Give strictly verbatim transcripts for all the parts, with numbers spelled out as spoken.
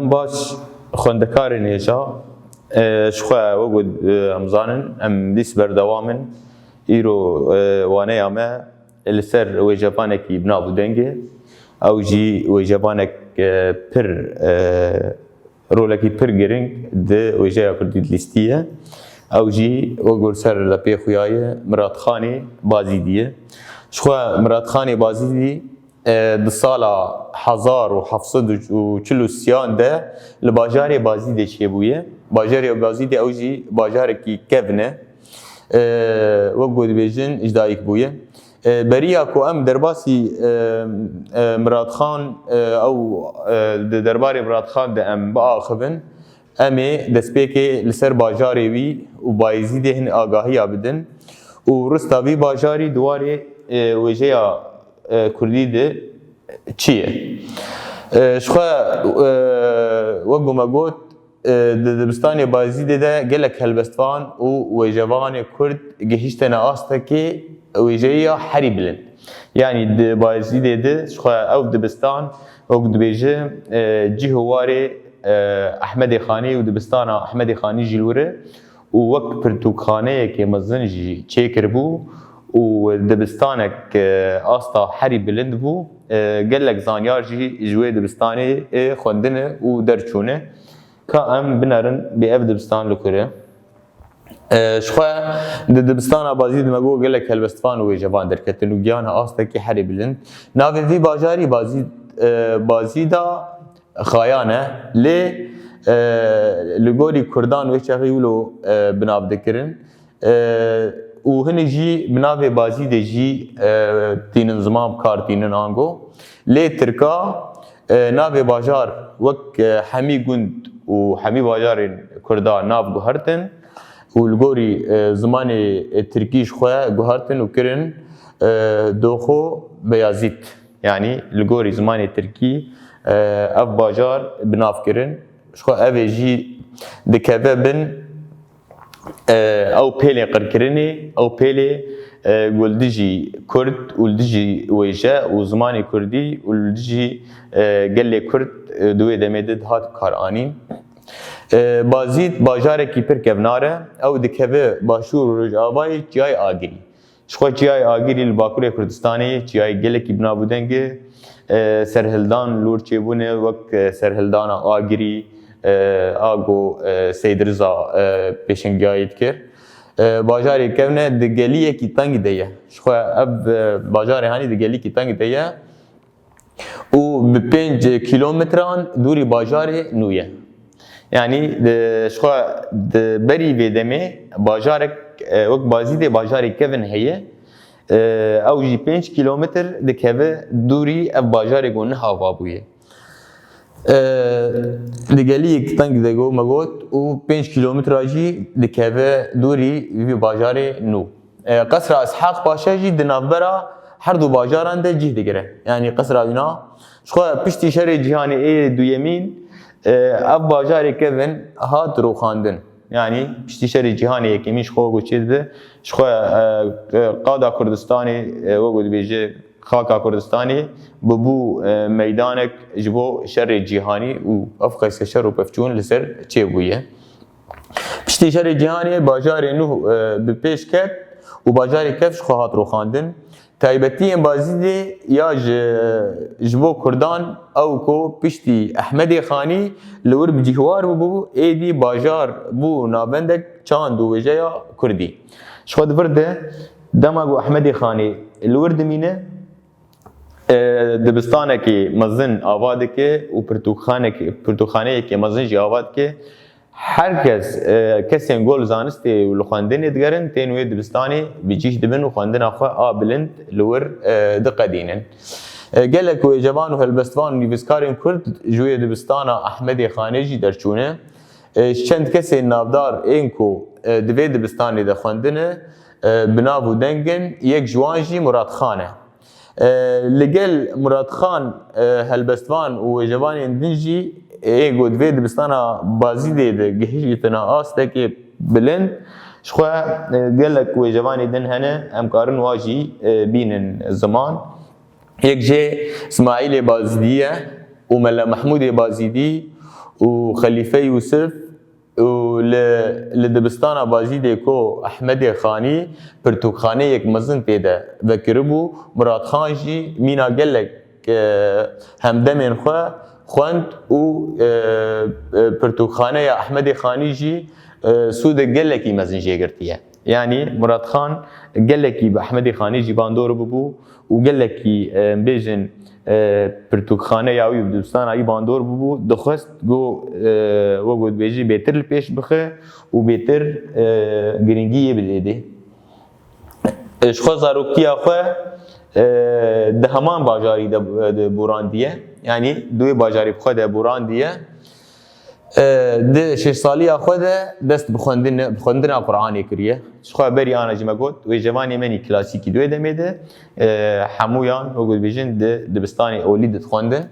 Baş xwendekarên hêja, e, ji xwe wek ku, e, em zanin, em dîs berdewam in. Îro, e, waneya me li ser wêjevanekî bi nav û dengê. Ew jî wêjevanek, e, pir, e, rolekî pir giring di wêjeya kurdî de lîstiye. Ew jî wek ku li ser de pê xuyaye Miratxanê Bazîdî ye. Ji xwe Miratxanê Bazîdî, e, di sala hezar û heft sed û çil û sêyan de li bajarê Bazîdê çêbûye. Bajarê Bazîdê ew jî bajarekî kevn e. E, wek ku dibêjin, ji dayik bûye. E, beriya ku em derbasî, e, e, Miratxan, e, ew, e, di derbarê Miratxan de em biaxivin, em ê destpêkê li ser bajarê wî û Bayezîdê hin agahiya bidin û rista vî bajarî di warê, e, wêjeya, e, kurdî de çi ye? E, ji xwe, e, wek ku me got, e, di dibistanê Bayezîdê de gelek helbestvan û wêjevanê kurd gihîştine astekê wêjeyiya herî bilind. Yanî di Bayezîdê de ji xwe ew dibistan, wek dibêje, e, cih û warê, e, Ehmedê Xanî û dibistana Ehmedê Xanî jî li wir e û wek pirtûkxaneyekê mezin jî çêkiribû û dibistanek, e, asta herî bilind bû. E, gelek zanyar jî ji wê dibistanê, e, xwendine û derçûne. Ka em binerin bê ev dibistan li kur e. E, ji xwe di dibistana Bazîdê me got gelek helbestvan û wêjevan derketin û gihane astekî herî bilind. Navê vî bajarî Bazîd, e, Bazîda Xayan e. Lê, e, li gorî kurdan wê çaxê wilo, e, bi nav dikirin. E, û hinî jî bi navê Bazîdê jî, e, tînin ziman bi kar tînin ango. Lê tirka, e, navê bajar wek, e, hemî gund û hemî bajarên kurda nav guhertin û li gorî, e, zimanê, e, tirkî ji xwe guhertin û kirin, e, Doxo Beyazît. Yanî li gorî zimanê tirkî, e, ev bajar bi nav kirin. Ji xwe ev ê jî dikeve bin, e, ew pêlê qirkirinê, ew pêlê, e, ku li dijî kurd û li dijî wêje û zimanê kurdî û li dijî, e, gelê kurd, e, di wê demê de dihat kar anîn. E, Bazîd bajarekî pir kevnar e. Ew dikeve başûr û rojavayê çiyayê Agirî. Ji xwe çiyayê Agirî li Bakurê Kurdistanê ye, çiyayê gelekî bi nav û deng e. E, serhildan li wir çêbûne, wek, e, serhildana Agirî, e, a ku, e, Seyd Riza, e, pêşengiyayî dikir. E, bajarê kevn e, di geliyekî teng de ye. Ji xwe ev, e, bajarê hanî di gelîkî teng de ye. Û bi pênc kîlometran dûrî bajarê nû ye. Yanî, di, ji xwe di berî vê demê bajarek, e, wek Bazîdê bajarê kevn heye. E, ew jî pênc kîlometr dikeve dûrî ev bajarê ku niha va bûye. E, di geliyek teng de got, me got û pênc kîlometra jî dikeve dûrî vî bajarê nû. E, Qesra Ishaq Paşa jî di navbera her du bajaran de cih digire. Yanî qesra wîna, ji xwe piştî şerê cîhanê ê duyemîn, e, ev bajarê kevn hat rûxandin. Yanî piştî şerê cîhanê yekemîn ji xwe wek çê dibe, ji xwe, e, e, qada Kurdistanê, e, wek dibêje, xaka Kurdistanê bibû, e, meydanek ji bo şerê cîhanî û ev qeyse şer û pevçûn li ser çêbûye. Piştî şerê cîhanê bajarê nû, e, bi pêş ket û bajarê kev ji xwe hat rûxandin. Taybetiyên Bazîdê ya ji, ji bo kurdan ew ku piştî Ehmedê Xanî li wir bi cîhwar bûbû, êdî bajar bû navendek çand û wêjeya kurdî. Ji xwe di vir de dema ku Ehmedê Xanî li wir dimîne, e, dibistanekî mezin ava dike û pirtûkxanekî, pirtûkxaneyekî mezin jî ava dike. Her kes, e, kesên ku li zanistê û li xwendinê digerin, tên wê dibistanê bi cîh dibin û xwendina xwe a bilind li wir, e, diqedînin. E, gelek wêcevan û helbestvan û nivîskarên kurd ji wê dibistana Ehmedê Xanê jî derçûne. E, ji çend kesên navdar ên ku, e, di vê dibistanê de xwendine, e, bi nav û deng in, yek ji wan jî Murat Xan e. E, li gel Murat Xan, e, helbestvan û wêcevanên din jî ê ku di vê dibistana Bazîdê de gihîştine astekê bilind, ji xwe, e, gelek wêcevanê din hene, em karin wa jî, e, bînin ziman. Yek jê Smaîlê Bazîdî ye û Mela Mehmûdê Bazîdî û Xelîfe Yûsif û li, li dibistana Bazîdê ku Ehmedê Xanî pirtûkxaneyek mezin tê de vekiribû, Murat Xan jî mîna gelek, e, hemdemên xwe xwend û, e, e, pirtûkxaneya Ehmedê Xanî jî, e, sûdek gelekî mezin jê girtiye. Yanî Murat Xan gelekî bi Ehmedê Xanî jî bandor bûbû û gelekî, e, em bêjin, e, pirtûkxaneya wî û dibistana wî bandor bûbû, dixwest ku, e, wek ku dibêjî bêtir li pêş bixe û bêtir, e, girîngiyê bidê dê. E, ji xwe zaroktiya xwe, e, di heman bajarî de, de borandiye. Yanî di wê bajarî bi xwe de borandiye. E, di şêş saliya xwe de dest bi xwendin-, bi xwendina Qur'anê kiriye. Ji xwe berî ana jî me got, wêjevanê me nî klasîkî di wê demê de, e, hemûyan, wek dibêjin, di dibistanê olî de dixwendin.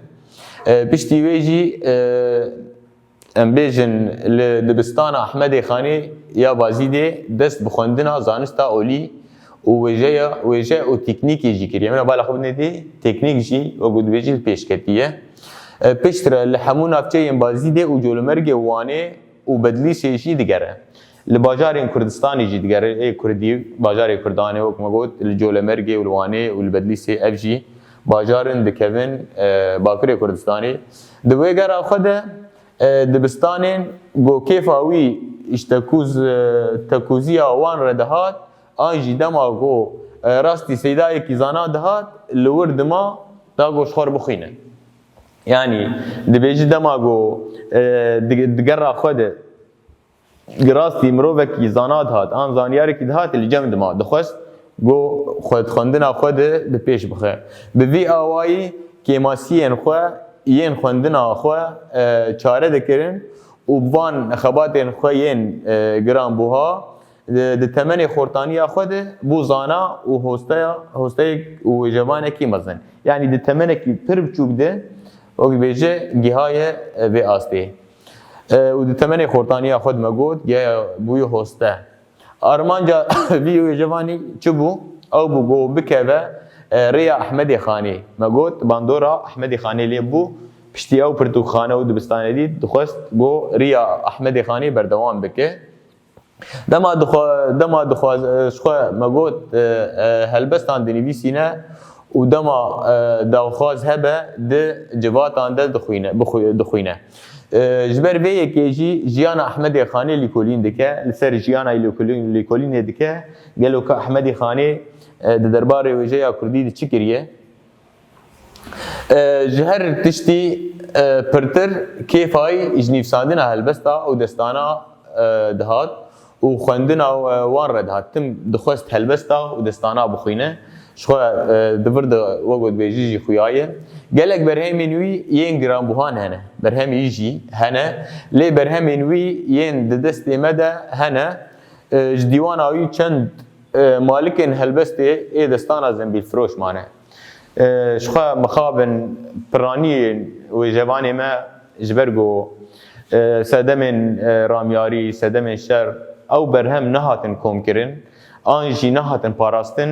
E, piştî wê jî, e, em bêjin, li dibistana Ehmedê Xanê ya Bazîdê dest bi xwendina zanista olî û wêjeya, wêje û teknîkê jî kiriye. Min a bala xwe binêdî, teknîk jî, wek dibêjî, li pêş ketiye. E, piştre li hemû navçeyên Bazîdê û Colemêrgê, Wanê û Bedlîsê jî digere. Li bajarên Kurdistanê jî digere, ê Kurdî, bajarê Kurdan e, wek me got, li Colemêrgê û li Wanê û li Bedlîsê, ev jî bajarin dikevin, e, Bakurê Kurdistanê. Di wê gera xwe de, e, dibistanên ku kêfa wî ji tekûz, e, tekûziya wan re dihat, an jî dema ku, e, rastî seydayekî zana dihat, li wir dima da ku ji xwe re bixwîne. Yanî dibêjî dema ku, e, di, di gera xwe de rastî mirovekî zana dihat, an zanyarekî dihat, li cem dima dixwest ku xwe, xwendina xwe de bi pêş bixe. Bi vî awayî kêmasiyên xwe yên xwendina xwe, e, çare dikirin û bi van xebatên xwe yên, e, giranbuha, di, di temenê xortaniya xwe de bû zana û hosteya, hosteyek û wêjevanekî mezin. Yanî di temenekî pir biçûk de, wek dibêje, gihaye, e, vê astê. E, û di temenê xortaniya xwe de, me got, gihaye bûye hoste. Armanca vî wêjevanî çi bû? Ew bû ku bikeve, e, rêya Ehmedê Xanê. Me got, bandora Ehmedê Xanê lê bû. Piştî ew pirtûkxane û dibistanê dît, dixwest ku rêya Ehmedê Xanê berdewam bike. Dema dixwe-, dema dixwaz-, e, ji xwe, me got, e, e, helbestan dinivîsîne û dema, e, daxwaz hebe di civatan de dixwîne, bixwî-, dixwîne. E, ji ber vê yekê jî jiyana Ehmedê Xanê lîkolîn dike, li ser jiyana lîkolîn, lîkolînê dike, gelo ka Ehmedê Xanê, e, di derbarê wêjeya Kurdî de çi kiriye? E, ji her tiştî, e, pirtir kêfa wî ji nivîsandina helbesta û destana, e, dihat û xwendina, e, wan re dihat. Tim dixwest helbesta û destana bixwîne. Ji xwe, e, di vir de, wek dibêjî, jî xuyaye. Gelek berhemên wî yên giranbuhan hene. Berhemê wî jî hene. Lê berhemên wî yên di destê me de hene, e, ji dîwana wî çend, e, malikên helbestê ê destana Zembîlfiroş mane. E, ji xwe mixabin piraniyên wêjevanê me, ji ber ku, e, sedemên, e, ramyarî, sedemên şer, ew berhem nehatin komkirin, an jî nehatin parastin,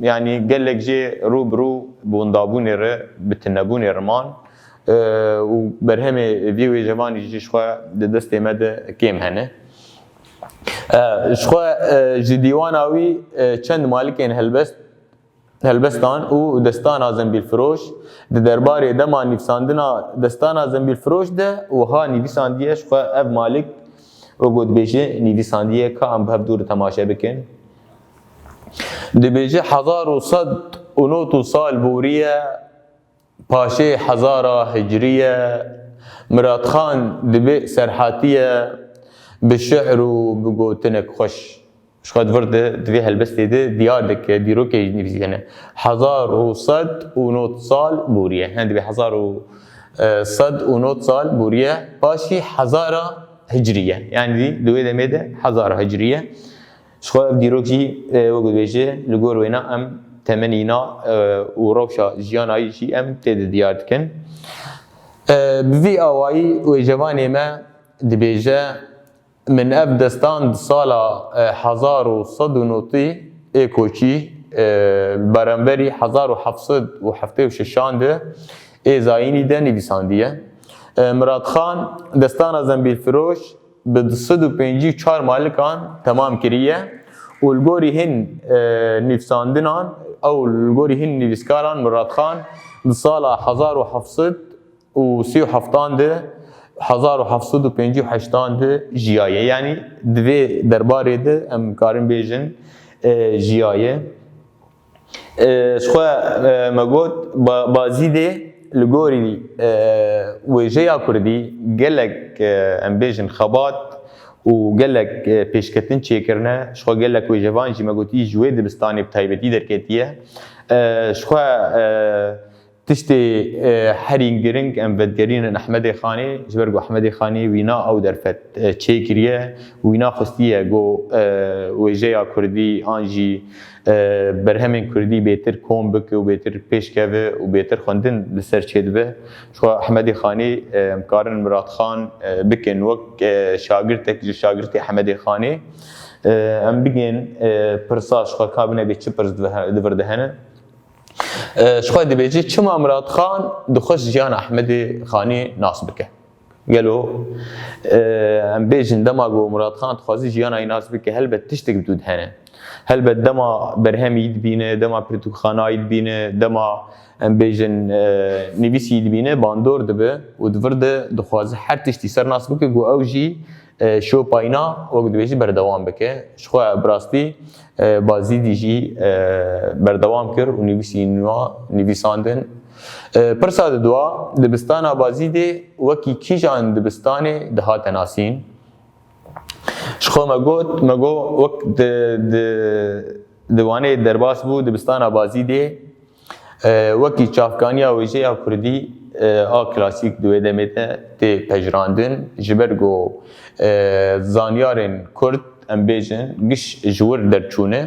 yanî gelek jê rû bi rû bi windabûnê re, bi tunebûnê re man, e, û berhemê vî wêjevanî jî ji xwe di destê me de kêm hene. E, ji xwe, e, ji dîwana wî, e, çend malikên helbest, helbestan û destana Zembîlfiroş di derbarê dema nivîsandina destana Zembîlfiroş de wiha nivîsandiye, ji xwe ev malik, wek dibêje, nivîsandiye, ka em bi hev dû re temaşe bikin. Dibêje, hezar û sed û nod û sal bûriye, paşê hezara hicriye, Miratxan dibe serhatiye, bi şi'r û bi gotinek xweş. Ji xwe di vir de, di vê helbestê de diyar dike, dîrokê nivîsîne. Hezar û sed û nod sal bûriye. Hen dibe hezar û, e, sed û nod sal bûriye. Paşî hezara hicriye. Yanî di wê demê de hezara hicriye. Ji xwe ev dîrok jî, e, wek dibêje, li gor wêna em temenîna, e, û rewşa jiyana yî jî em tê de diyar dikin. E, bi vî awayî wêjevanê me dibêje, min ev destan di sala, e, hezar û sed û notî ê koçî, e, beramberî hezar û heft sed û heftê û şeşan de ê zayînî de nivîsandiye. E, Miratxan destana Zembîlfiroş bi du sed û pêncî û çar malikan temam kiriye û li gorî hin, e, nivîsandinan, ew li gorî hin nivîskaran Miratxan di sala hezar û heft sed û sî û heftan de, hezar û heft sed û pêncî û heştan de jiyaye. Yanî di vê derbarê de em karin bêjin, e, jiyaye. E, ji xwe, e, me got, Ba-, Bazîdê li gorî, e, wêjeya kurdî gelek, e, em bêjin xebat û gelek, e, pêşketin çêkirine. Ji xwe gelek wêjevan jî me gotî ji wê dibistanê bi taybetî derketiye. E, ji xwe, e, tiştê, e, herî giring em vedigerînin Ehmedê Xanê, ji ber ku Ehmedê Xanê wîna ew derfet, e, çêkiriye, wîna xwestiye ku, e, wêjeya kurdî an jî, e, berhemên kurdî bêtir kom bike û bêtir pêş keve û bêtir xwendin li ser çêdibe. Ji xwe Ehmedê Xanê, e, em karin Miratxan, e, bikin wek, e, şagirtek ji şagirtê Ehmedê Xanê. E, em bigên, e, pirsa ji xwe ka binebê çi pirs di vir, di vir de hene. E, ji xwe dibêje, çima Miratxan dixwest jiyana Ehmedê Xanê nas bike? Gelo, e, em bêjin dema ku Miratxan dixwaze jiyana wî nas bike, helbet tiştek bi dû dihene. Helbet dema berhemî dibîne, dema pirtûkxana yî dibîne, dema em bêjin, e, nivîsî yî dibîne, bandor dibe û di vir de dixwaze her tiştî ser nas bike ku ew jî, e, şopayna, wek dibêjî, berdewam bike. Ji xwe bi rastî, e, Bazîdî jî, e, berdewam kir û nivîsî nû nivîsandin. E, pirsa di dua, dibistana Bazîdê wekî kîjan dibistanê dihate nasîn? Ji xwe me got, me got wek di, di, di wanê derbas bû, dibistana Bazîdê, e, wekî çavkaniya wêjeya kurdî, e, a klasîk di wê demê de tê pejirandin, ji ber ku, e, zanyarên kurd, em bêjin, giş ji wir derçûne.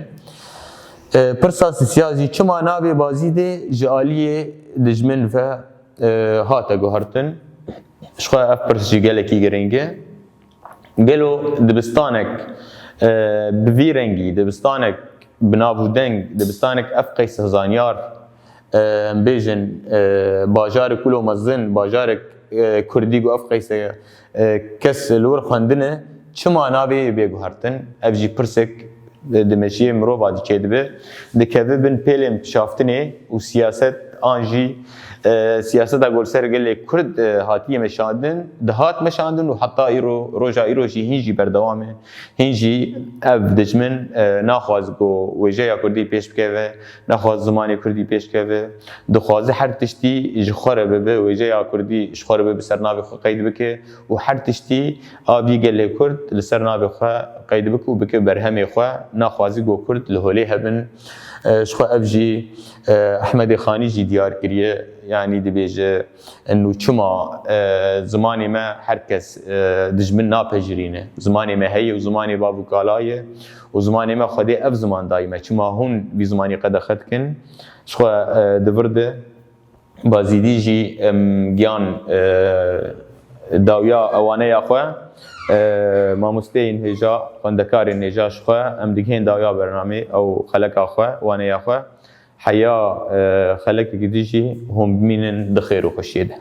E, pirsa sisiya jî, çima navê Bazîdê ji aliyê dijmin ve, e, hate guhertin? Ji xwe ev pirs jî gelekî giring e. Gelo dibistanek, e, bi vî rengî, dibistanek bi nav û deng, dibistanek ev qeyse zanyar, e, em bêjin, e, bajarek wilo mezin, bajarek, e, kurdî ku ev qeyse, e, kes li wir xwendine, çima navê bê guhertin? Ev jî pirsek di, di meşiyê mirova de çêdibe, dikeve bin pêlên pişaftinê û siyaset an jî, e, siyaseta ku li ser gelê Kurd, e, hatiye meşandin, dihat meşandin û heta îro, roja îro jî hîn jî berdewam e. Hîn jî ev dijmin, e, naxwaz ku wêjeya Kurdî pêş bikeve, naxwaz zimanê Kurdî pêş keve, dixwaze her tiştî ji xwe re bibe, wêjeya Kurdî ji xwe re bibe, ser navê xwe qeyd bike û her tiştî a vî gelê Kurd li ser navê xwe qeyd bike û bike berhemê xwe, naxwazî ku Kurd li holê hebin. E, ji xwe ev jî, e, Ehmedê Xanî jî diyar kiriye, yanî dibêje, nû çima, e, zimanê me her kes, e, dijmin napejirîne. Zimanê me heye û zimanê bav û kala ye û zimanê me Xwedê ev ziman dayî me. Çima hûn vî zimanî qedexe dikin? Ji xwe, e, di vir de Bazîdî jî, em, giyan, e, dawiya waneya xwe, e, mamosteyên hêja, xwendekarên hêja ji xwe, em digihên dawiya bernamê ew xeleka xwe, waneya xwe. Heya, e, xelekekî din jî hûn bimînin di xêr û xweşiyê de.